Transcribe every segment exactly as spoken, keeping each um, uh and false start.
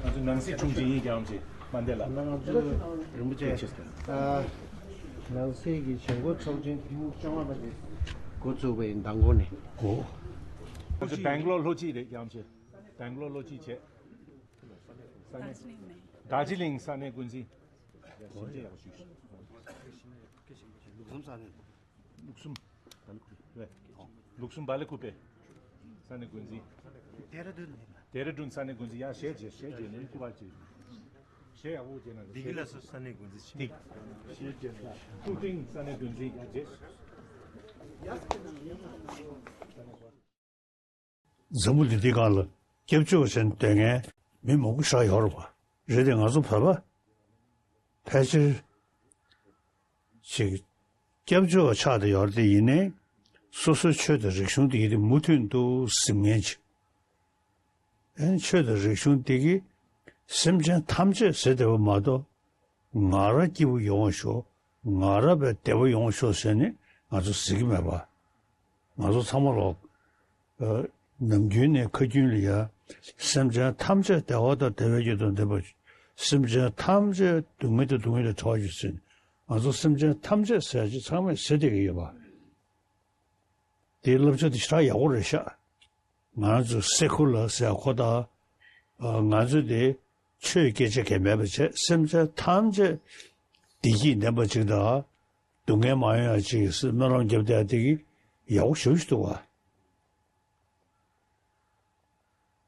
ང་ཚོ་ནང་སྲིད་དྲུང་ཆེ་ཡིན་ཀྱང་ཅི་མ་འདས་ལ། ང་ཚོ་རིན་པོ་ཆེ། ཨ། ནང་སྲིད་ཀྱི་བྱེད་སྒོ་ཚོགས་ཆེན་ཐེངས་བཅོ་ལྔ་པ་དེ་འགོ་བཙུགས་པའི་མདང་དགོང་ནས། ཨོ། ང་ཚོ་སྦེང་ལོར་ལྷོ་སྤྱི་རེད་ཀྱང་ཅི། སྦེང་ལོར་ལྷོ་སྤྱི་བྱས། ས་གནས། རྡོ་རྗེ་གླིང་ནས། རྡོ་རྗེ་གླིང་ས་གནས་འགོ་འཛིན། ཞིབ་དཔྱད་ཡག་པོ་ཞུས་ཤིག་ལུགས་གསུམ་ས་གནས། ལུགས་གསུམ་བ་ལི་ཁུ་པེ། ལུགས་གསུམ་བ་ལི་ཁུ་པེ། ས་གནས་འགོ་འཛིན། ཌེ་ར་ཌུན་ནས། ཌེ་ར་ཌུན་ས་གནས་འགོ་འཛིན། ཡ་ཞལ་བྱེད་ཞལ་བྱེད་ནས་སྐུ་པར་བྱེད། ཞལ་ཡག་པོ་བྱེད་ན་ལྡི་ལི་ལ་སོ་ས་གནས་འགོ་འཛིན་ཞིག་ཞལ་བྱེད་ན་ཀུ་ཏིང་ས་གནས་འགོ་འཛིན་ཡ་བྱེད། འཛམ་བུ་གླིང་འདི་སྒང་ལ་སྐྱབས་བཅོལ་བ་བྱས་ནས་སྡོད་མཁན་མི་མང་པོ་ཞིག་ཡོད་རེད་པ། རེད་དེ་ང་ཚོ་བོད་པ་ཕལ་ཆེར་ཅིག་སྐྱབས་བཅོལ་བ་ཆགས་བསྡད་ཡོད་རེད་དེ། ཡིན་ནའི་སོ་སོའི་ཆོས་དང་རིག་གཞུང་དེ་ཡིན་དེ་མུ་མཐུད་དུ་ཟིན་མཁན་ཅིག་ཨན་ཆོས་དང་རིག་གཞུང་དེ་གིས་སེམས་ཅན་ཐམས་ཅད་ཟེར་བསྡད་པ་མ་གཏོགས། ང་རང་སྐྱིད་པོ་ཡོང་བ་ཤོག་ང་རང་བས་བདེ་པོ་ཡོང་བ་ཤོག་ཟེར་ནས་ང་ཚོ་ཟེར་གྱི་མེད་པ། ང་ཚོ་ཚང་མ་ལོག་ཨ། ནམ་རྒྱུན་ནས་ཁ་རྒྱུན་ལ་ཡ། སེམས་ཅན་ཐམས་ཅད་བདེ་བ་དང་བདེ་བའི་རྒྱུ་དང་ལྡན་པ། སེམས་ཅན་ཐམས་ཅད་སྡུག་བསྔལ་དང་སྡུག་བསྔལ་ལས་ཐར་བ་ཞིག་ཟེར་ནས་ང་ཚོ་སེམས་ཅན་ཐམས་ཅད་ཟེར་ཅིག་ཚང་མས་ཟེར་བསྡད་ཀྱི་ཡོད་པ། དེའི་བསླབ་བྱ་དེ་ཞེ་དྲག་ཡག་པོ་རེད་ཤག་ང་ཚོ་སེ་ཁུ་ལ་ཟེར་ཁོ་ད། ང་ཚོ་དེ་ཆོས་སྐད་ཆ་གང་མེད་པ་བྱས། སེམས་ཅན་ཐམས་ཅད་བདེ་སྐྱིད་ལྡན་པ་ཅིག་དང་སྡུག་བསྔལ་མ་ཡོང་ཡ་ཅིག་སྨོན་ལམ་རྒྱབ་བསྡད་དེ་གི་ཡག་པོ་ཞེ་པོ་ཞིག་འདུག་བ།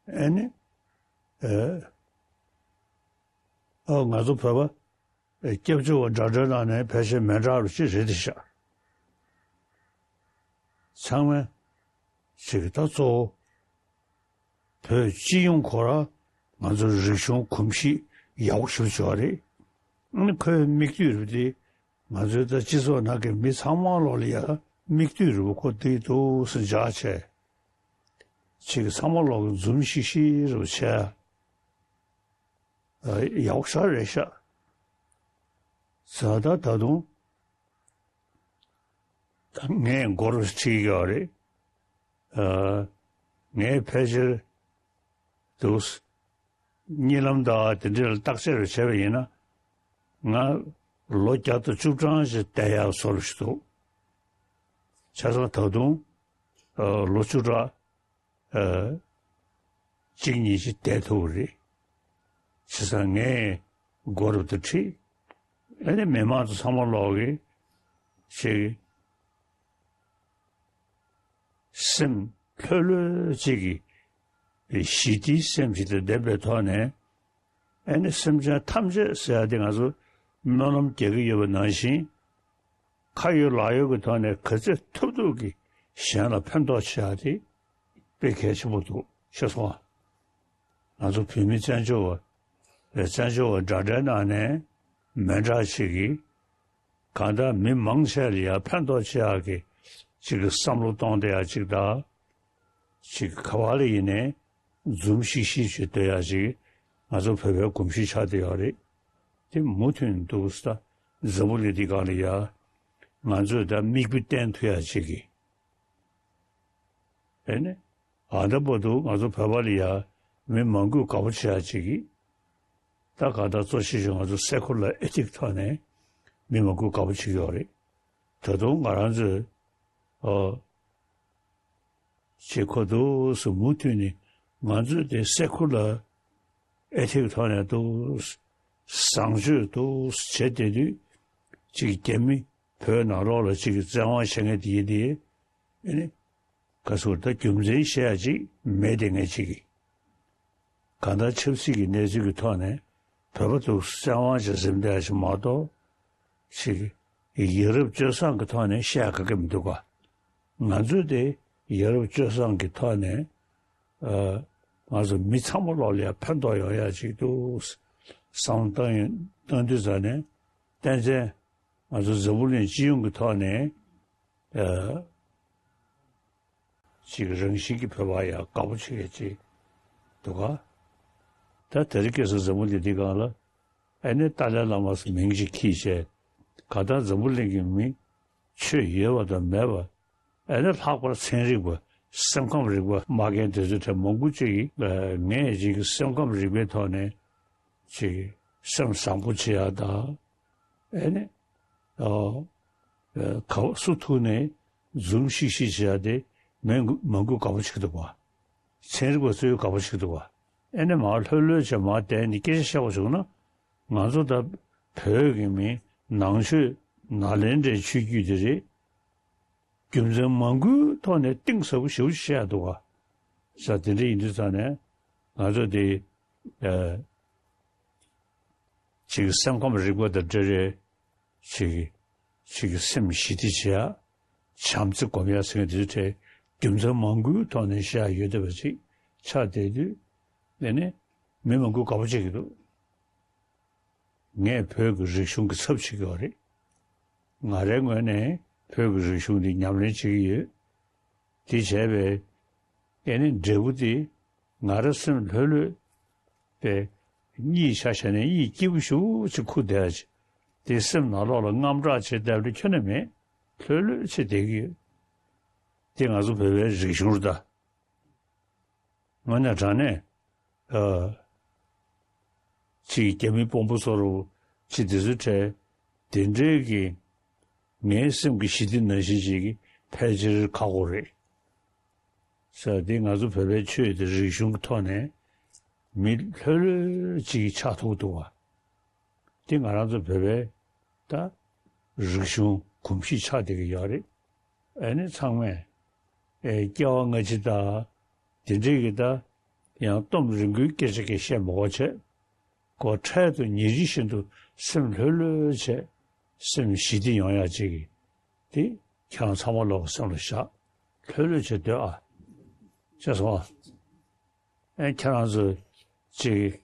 ཨེ་ནི། ཨེ། ཨ་ང་ཚོ་བོད་པ། སྐྱབས་བཅོལ་བ་འདྲ་འདྲའི་ནང་ནས་ཕལ་ཆེར་མི་འདྲ་བ་ཅིག་རེད་དེ་ཤག་ཚང་མས་ཅིག་ད་གཙོ་བོ་བོད་སྤྱི་ཡོངས་ཁོ་རང་ང་ཚོའི་རིག་གཞུང་གོམས་གཤིས་ཡག་པོ་ཞེ་པོ་ཅིག་ཡོད་རེད། ཨ་ནི་ཁོའི་མིག་ལྟོས་རེད་དེ། ང་ཚོའི་ད་སྤྱི་ཚོགས་ནང་གི་མི་ཚང་མ་ལོག་ལ་ཡ་མིག་ལྟོས་རེད་པ། ཁོ་དེ་འདུག་སེ་འཇགས་བྱས། ཅིག་ཚང་མ་ལོག་གི་འཛུམ་ཤིག་ཤིག་རེད་པ་བྱས། ཡག་ཤོས་རེད་ཤག་ད་ལྟ་ད་དུང་ངས་མགོ་རུ་ཁྲིད་ཡོད་རེད། ངས་ཕལ་ཆེར་དུ་གཉིད་ལམ་དང་དེ་འདྲ་ལ་བརྟག་དཔྱད་རུ་བྱས་པ་ཡིན་ན། ང་ལོ་བརྒྱ་དང་བཅུ་གྲངས་ཤིག་བསྡད་ཡག་བཟོ་འདྲ་ཞིག་འདུག་བྱས་ཙང་ད་དུང་ལོ་བཅུ་ཕྲག་ཨ། གཅིག་གཉིས་ཤིག་བསྡད་ཐུབ་ཀྱི་རེད། བྱས་ཙང་ངས་མགོ་རུ་དུ་ཁྲིད། ཨ་ནི་མི་མང་ཚོ་ཚང་མ་ལོག་གིས་ཅིག་སེམས་ལྷོད་ལྷོད་ཅིག་གིས་ཞི་བདེའི་སེམས་ཤིག་དང་ལྡན་པའི་ཐོག་ནས། ཨ་ནི་སེམས་ཅན་ཐམས་ཅད་ཟེར་ཡ་དེ་ང་ཚོ་སྨོན་ལམ་རྒྱག་གི་ཡོད་པ་ནང་བཞིན། ཁ་ཡོད་ལག་ཡོད་ཀྱི་ཐོག་ནས་ག་ཚོད་ཐུབ་ཐུབ་ཀྱིས་གཞན་ལ་ཕན་ཐོགས་བྱེད་ཡ་དེ་དཔེ་གལ་ཆེན་པོ་འདུག་ཤེས་སོང་ང་། ང་ཚོ་བོད་མི་བཙན་བྱོལ་བ་བཙན་བྱོལ་བ་འདྲ་འདྲའི་ནང་ནས་མི་འདྲ་ཞིག་གིས་གང་ལྟར་མི་མང་ཆེ་ལ་ཡ་ཕན་ཐོགས་བྱེད་ཡག་གི་ཅིག་གི་བསམ་བློ་གཏོང་བསྡད་ཡ་ཅིག་དང་། ཅིག་ག་བ་ལ་ཡིན་ནའི་འཛུམ་ཤིག་ཤིག་བྱས་སྡོད་ཡ་ཅིག་ང་ཚོ་བོད་པའི་གོམས་གཤིས་ཆགས་བསྡད་ཡོད་རེད། དེ་མུ་མཐུད་འདུག་ས། འཛམ་བུ་གླིང་འདི་སྒང་ལ་ཡ་ང་ཚོས་ད་མིག་དཔེ་བསྟན་ཐུབ་ཡ་ཅིག་གི། ཨེ་ནི། ཨ་ད་བར་དུ་ང་ཚོ་བོད་པ་ལ་ཡ་མི་མང་པོས་དགའ་པོ་བྱེད་ཡ་ཅིག་གི། ད་གང་ལྟར་གཙོ་ཆེ་ཤོས་ང་ཚོ་སེ་ཁུ་ལ་ཨེ་ཐིག་ཐོག་ནས་མི་མང་པོས་དགའ་པོ་བྱེད་ཀྱི་ཡོད་རེད། ད་དུང་ང་རང་ཚོས་ཨོ། ཅེས་ཁོ་འདུག་སེ་མུ་མཐུད་ནས་ང་ཚོས་དེ་སེ་ཁུ་ལ་ཨེ་ཐིག་ཐོག་ནས་འདུག་བཟང་སྤྱོད་འདུག་བྱེད་བསྡད་དུས། ཅིག་རྒྱ་མི་བོད་ནང་ལོགས་ལ་ཅིག་བཙན་དབང་བྱེད་མཁན་དེ་ཡིན་དེ། ཨེ་ནི། ག་ཟེར་ད་རྒྱུ་མཚན་བཤད་ཡ་ཅིག་མེད་དེ་ངས་ཅིག་གི། གང་ལྟར་ཆབ་སྲིད་ཀྱི་གནས་ཚུལ་གྱི་ཐོག་ནས་བོད་པ་ཚོ་བཙན་དབང་བྱས་ཟིན་བསྡད་ཡ་ཞིག་མ་གཏོགས། ཅིག་ཡ་རབས་སྤྱོད་བཟང་གི་ཐོག་ནས་བཤད་ཡ་ག་གེ་མི་འདུག་ག་ང་ཚོས་དེ་ཡ་རབས་སྤྱོད་བཟང་གི་ཐོག་ནས་ཨ། ང་ཚོ་མི་ཚང་མ་ལོག་ལ་ཡ་ཕན་ཐོགས་ཡོང་ཡ་ཅིག་འདུག་བསམ་བློ་བཏང་ཡོང་བཏང་དུས་ཙ་ནས། ཏན་ཏན་ང་ཚོ་འཛམ་བུ་གླིང་སྤྱི་ཡོངས་ཀྱི་ཐོག་ནས་ཨ། ཅིག་རང་བཞིན་གྱི་བོད་པ་ཡང་དགའ་པོ་བྱེད་ཡ་ཅིག་འདུག་ག་ད་དེ་རིང་ཁ་སང་འཛམ་བུ་གླིང་འདི་སྒང་ལ་ཨེ་ནི་ཏཱ་ལའི་བླ་མ་ཟེར་མིང་ཅིག་ཁྱེར་བྱས། གང་ལྟར་འཛམ་བུ་གླིང་གི་མི་ཆོས་ཡོད་པ་དང་མེད་པ། ཨེ་ནི་ལྷག་པར་ཚན་རིག་པ། སེམས་ཁམས་རིག་པ་སྨྲ་མཁན་དེ་ཚོ་གྲས་མང་པོ་ཅིག་གིས་ངས་ཅིག་སེམས་ཁམས་རིག་པའི་ཐོག་ནས་ཅིག་སེམས་བཟང་པོ་བྱེད་ཡ་དང་། ཨེ་ནི། ཨོ། ཨེ་ག་སུ་ཐུག་ནས་འཛུམ་ཤིག་ཤིག་བྱེད་ཡ་དེ་མི་མང་པོས་དགའ་པོ་བྱེད་ཀྱི་འདུག་པ། ཚན་རིག་པ་ཚོས་དགའ་པོ་བྱེད་ཀྱི་འདུག་པ། ཨེ་ནི་མར་ལྷོད་ལྷོད་བྱས་མར་བསྡད་ནས་སྐད་ཆ་བཤད་པ་བྱུང་ན། ང་ཚོ་ད་བོད་ཀྱི་མི་ནང་ཆོས་ནཱ་ལེནྡྲའི་ཆོས་བརྒྱུད་དེ་རེད། རྒྱུ་མཚན་མང་པོའི་ཐོག་ནས་གཏིང་ཟབ་པོ་ཞེ་པོ་བཤད་འདུག་ག་ས་དེ་འདྲ་ཡིན་དུས་ཙང་ནས་ང་ཚོ་དེ་ཨ་ཅིག་སེམས་ཁམས་རིག་པ་དང་འབྲེལ་བའི་ཅིག་ཅིག་སེམས་ཞི་བདེ་བྱེད་ཡ། བྱམས་བརྩེ་སྒོམ་ཡ་ཟེར་མཁན་དེ་ཚོ་གྲས་རྒྱུ་མཚན་མང་པོའི་ཐོག་ནས་བཤད་ཡ་ཡོད་བསྡད་པ་ཅིག་ཆགས་བསྡད་དུས། དེ་ནས་མི་མང་པོས་དགའ་པོ་བྱེད་ཀྱི་འདུག་ངས་བོད་ཀྱི་རིག་གཞུང་གི་ཚབ་བྱེད་ཀྱི་ཡོད་རེད། ང་རའི་ངོས་ནས་བོད་ཀྱི་རིག་གཞུང་འདི་ཉམས་ལེན་བྱེད་ཀྱི་ཡོད། དེ་བྱས་པས་ཨེ་ནི་འབྲས་བུ་དེ་ང་རང་སེམས་ལྷོད་ལྷོད་པས་གཉིད་ཆ་བཞག་ནས་གཉིད་སྐྱིད་པོ་ཞེ་པོ་ཅིག་ཁུག་བསྡད་ཡ་ཅིག་དེ་སེམས་ནང་ལོགས་ལ་དངངས་སྐྲག་བྱེད་བསྡད་པ་ཁྱོན་ནས་མེད། ལྷོད་ལྷོད་བྱས་བསྡད་ཀྱི་ཡོད། དེ་ང་ཚོ་བོད་པའི་རིག་གཞུང་རེད་ད། དངོས་གནས་དྲང་གནས། ཨ། ཅིག་རྒྱ་མི་དཔོན་པོ་ཚོ་རུ་ཅིག་དེ་ཚོའི་གྲས་དེ་འདྲའི་གི་ངའི་སེམས་ཀྱི་ཞི་བདེ་ནང་བཞིན་ཅིག་གི་ཕལ་ཆེར་ཁག་པོ་རེད། ས་དེ་ང་ཚོ་བོད་པའི་ཆོས་དེ་རིག་གཞུང་གི་ཐོག་ནས་མི་ལྷོད་ལྷོད་ཅིག་ཆགས་ཐུབ་འདུག་བ། དེ་ང་རང་ཚོ་བོད་པའི་ད་རིག་གཞུང་གོམས་གཤིས་ཆགས་བསྡད་ཀྱི་ཡོད་རེད། ཨ་ནི་ཚང་མས་ཨེ་སྐྱེ་བ་སྔ་ཕྱི་དང་དེ་འདྲས་ཀྱི་ད་ཡང་གཏམ་རིང་པོའི་སྐད་ཆ་གི་བཤད་མ་དགོས་བྱས། ཁོ་འཕྲལ་དུ་ཉིན་རེ་བཞིན་དུ་སེམས་ལྷོད་ལྷོད་བྱས། སེམས་ཞི་བདེ་ཡོང་ཡག་ཅིག་གི་དེ་ཁྱེད་རང་ཚང་མ་ལོག་གི་སེམས་ལ་བཞག་ལྷོད་ལྷོད་བྱས་སྡོད་ཨ། ཤེས་སོང་ཨ། ཨེ་ཁྱེད་རང་ཚོ་ཅིག་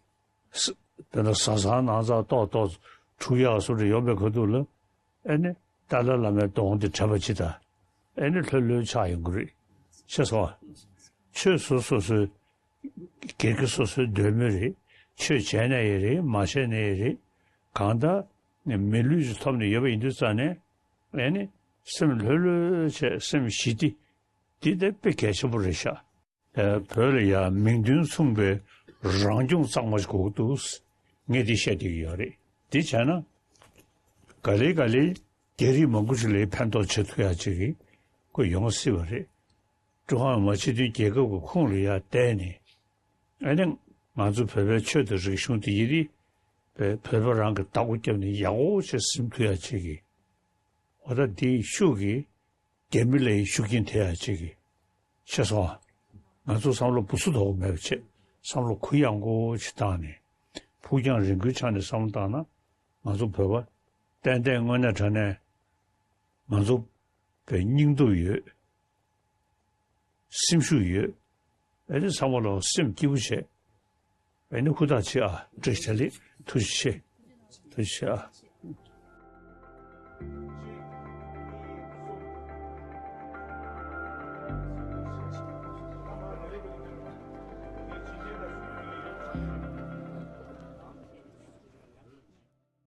ས་དཔེར་ན་བཟའ་ཚང་ནང་ཚང་ཏོག་ཏོག་འཁྲུག་ཡག་སུ་རེ་ཡོང་པའི་ཁ་ཐུག་ལ་ཨེ་ནི་ཏཱ་ལའི་བླ་མའི་གདོང་དེ་དྲན་པ་ཅི་ད་ཨེ་ནི་ལྷོད་ལྷོད་ཆགས་ཡོང་གི་རེད། ཤེས་སོང་ཨ། ཆོས་སོ་སོ་སོའི་སྒེར་གྱི་སོ་སོའི་འདོད་མོས་རེད། ཆོས་བྱས་ནས་ཡིན་རེད་མ་བྱས་ནས་ཡིན་རེད། གང་ལྟར་མི་ལུས་ཀྱི་ཐོབ་ནས་ཡོད་པ་ཡིན་དུས་ཙང་ནས་ཨེ་ནི་སེམས་ལྷོད་ལྷོད་བྱས་སེམས་ཞི་བདེ་འདི་དེ་དཔེ་གལ་ཆེན་པོ་རེད་ཤག་ཨ། བོད་ལ་ཡང་མིང་དོན་མཚུངས་པའི་རང་སྐྱོང་གཙང་མ་ཞིག་དགོས་ཀྱི་འདུག་ངས་འདི་བཤད་བསྡད་ཀྱི་ཡོད་རེད། འདི་བྱས་ན་ག་ལེ་ག་ལེ་རྒྱ་རིགས་མང་པོ་ཞིག་ལ་ཕན་ཐོགས་བྱེད་ཐུབ་ཡག་ཅིག་གི་ཁོ་ཡོང་སྲིད་པ་རེད། ཀྲུང་ཧྭ་མི་དམངས་སྤྱི་མཐུན་རྒྱལ་ཁབ་ཀྱི་ཁོངས་ལ་ཡར་བསྡད་ནས་ཨ་ནི་ང་ཚོ་བོད་པའི་ཆོས་དང་རིག་གཞུང་དེ་ཡི་རིགས་བོད་པ་རང་གི་བདག་པོ་བརྒྱབ་ནས་ཡག་པོ་བྱས་ཟིན་ཐུབ་ཡག་ཅིག་གི་འོ་ད་འདི་ཤུགས་ཀྱིས་རྒྱ་མི་ལ་ཡི་ཤུགས་རྐྱེན་ཐེབས་ཡག་ཅིག་གི་ཤེས་སོང་ཨ། ང་ཚོ་བསམ་བློ་བུ་སུ་དོག་མེད་པ་བྱས་བསམ་བློ་གུ་ཡངས་པོ་ཅིག་བཏང་ནས་ཕུགས་རྒྱང་རིང་པོའི་ཆ་ནས་བསམ་བློ་བཏང་ན་ང་ཚོ་བོད་པ་ཏན་ཏན་དངོས་གནས་དྲང་གནས་ང་ཚོ་བའི་སྙིང་སྟོབས་ཡོད། སེམས་ཤུགས་ཡོད། ཨེ་ནི་ཚང་མ་ལོག་སེམས་སྐྱིད་པོ་བྱས། ཨེ་ནི་ཧུར་ཐག་བྱེད་ཨ། བཀྲ་ཤིས་བདེ་ལེགས། ཐུགས་རྗེ་ཆེ། ཐུགས་རྗེ་ཆེ་ཨ།